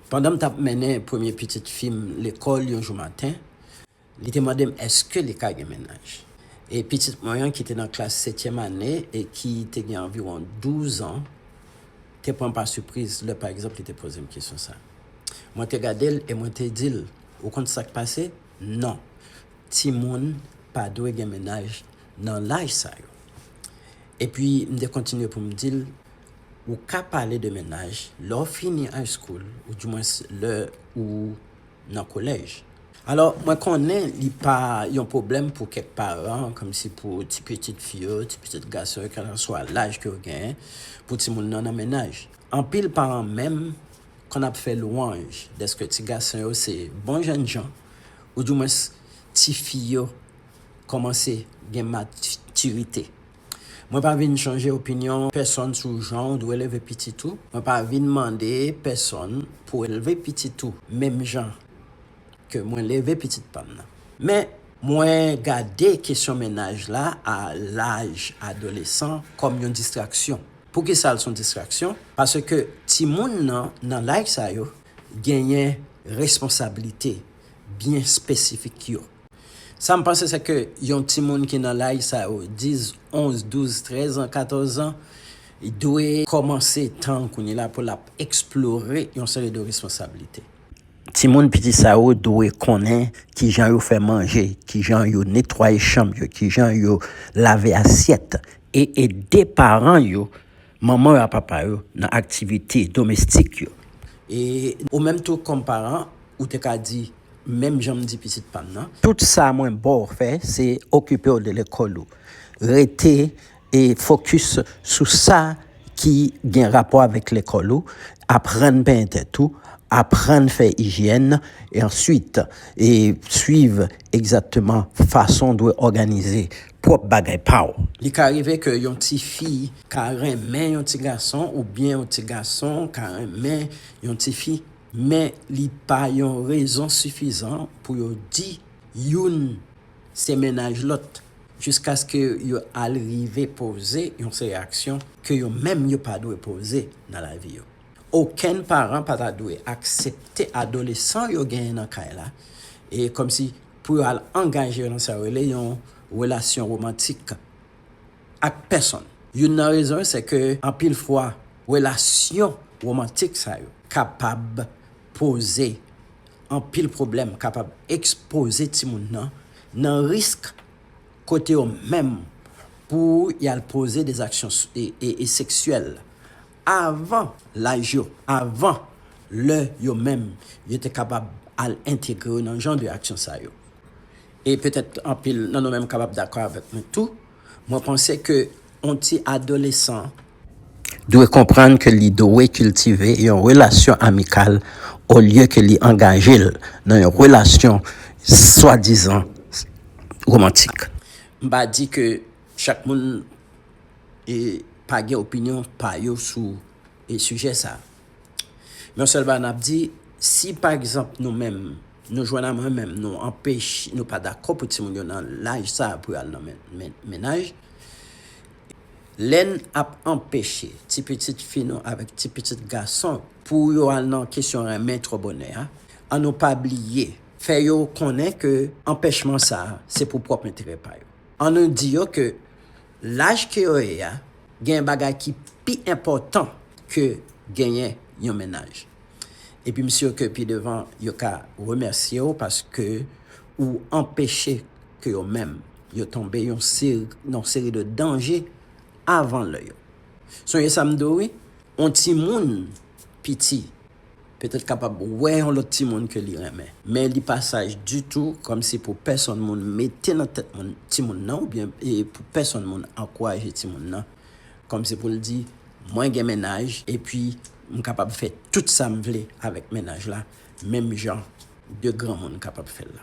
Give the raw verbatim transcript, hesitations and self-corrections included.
Pandan m t ap mennen premye pitit fi m lekòl yon jou maten, li te mande m èske li ka gen mennaj. E pitit mwen an, ki te nan klas setyèm ane e ki te gen anviwon douz an, te pran m pa sipriz lè, pa egzanp, li te poze m kesyon sa a. Mwen te gade l e mwen te di l, "Ou konn sa k pase? Non. Timoun pa dwe gen mennaj nan laj sa yo." Epi, m te kontinye pou m di l, "Ou ka pale de mennaj lè w fini high school, oudimwens lè ou nan kolèj." Alò, mwen konnen li pa yon pwoblèm pou kèk paran, kòmsi pou ti pitit fi yo, ti pitit gason yo, kèlkanswa laj ke yo genyen, pou timoun nan nan mennaj. Anpil paran menm konn ap fè lwanj dèske ti gason yo se bon jènjan, oudimwens ti fi yo kòmanse gen matirite. Mwen pa vin chanje opinyon pèsonn sou jan w dwe leve pitit ou. Mwen pa vin mande pèsonn pou elve pitit ou menm jan ke mwen leve pitit pa m nan. Men, mwen gade kesyon mennaj la a laj adolesan kòm yon distraksyon. Poukisa l se yon distraksyon? Paske timoun nan, nan laj sa yo, genyen responsablite byen espesifik yo. Sa m panse, se ke yon timoun ki nan laj sa yo, dis, onz, douz, trèz an, katòz an, dwe kòmanse tan kounye la pou l ap eksplore yon seri de responsablite. Timoun piti sa yo dwe konnen kijan yo fè manje, kijan yo netwaye chanm yo, kijan yo lave asyèt, e ede paran yo, manman yo ak papa yo, nan aktivite domestik yo. E ou menm tou, kòm paran, ou te ka di, menm jan m di pitit pa m nan. Tout sa mwen ba w fè, se okipe w de lekòl ou. Rete e fokis sou sa ki gen rapò avèk lekòl ou, aprann benyen tèt ou, aprann fè ijyèn, e answit, e swiv egzakteman fason w dwe òganize pwòp bagay pa w. Li ka rive ke yon tifi ka renmen yon ti gason, oubyen yon ti gason ka renmen yon tifi, men li pa yon rezon sifizan pou yo di youn se mennaj lòt, jiskaske yo al rive poze yon seri aksyon ke yo menm yo pa dwe poze nan lavi yo. Okenn paran pa ta dwe aksepte adolesan yo genyen nan kay la, e kòmsi pou yo al angaje yo nan sa yo rele yon relasyon womantik ak pèsonn. Youn nan rezon yo, se ke anpil fwa, relasyon womantik sa yo kapab poze anpil pwoblèm, kapab ekspoze timoun nan nan risk kote yo menm pou y al poze de aksyon s-, e, e, e seksyèl avan laj yo, avan lè yo menm yo te kapab al entegre yo nan jan de aksyon sa yo. E petèt anpil nan nou menm kapab dakò avèk mwen tou, mwen panse ke yon ti adolesan dwe konprann ke li dwe kiltive yon relasyon amikal olye ke li angaje l nan yon relasyon swadizan womantik. M pa di ke chak moun, e, pa gen opinyon pa yo sou, e, sijè sa. Men yon sèl bagay n ap di, si pa egzanp nou menm, nou jwenn a mwen menm, nou anpeche, nou pa dakò pou timoun yo nan laj sa a pou yo al nan men-, men-, mennaj, lè n ap anpeche ti pitit fi nou avèk ti pitit gason pou yo al nan kesyon renmen twò bonè a, an nou pa bliye, fè yo konnen ke anpèchman sa a, se pou pwòp enterè pa yo. An nou di yo ke laj ke yo ye a, gen bagay ki pi enpòtan ke genyen yon mennaj. Epi m si ke pi devan, yo ka remèsye w paske ou anpeche ke yo menm, yo tonbe yon seri, yon seri de danje avan lè yo. Sonje sa m di w, wi, yon timoun piti, petèt kapab wè yon lòt timoun ke li renmen. Men li pa saj ditou, kòmsi pou pèsonn moun mete nan tèt moun, timoun nan, oubyen, e pou pèsonn moun ankouraje timoun nan, kòmsi pou l di, "Mwen gen mennaj, epi m kapab fè tout sa m vle avèk mennaj la, menm jan de granmoun kapab fè l la."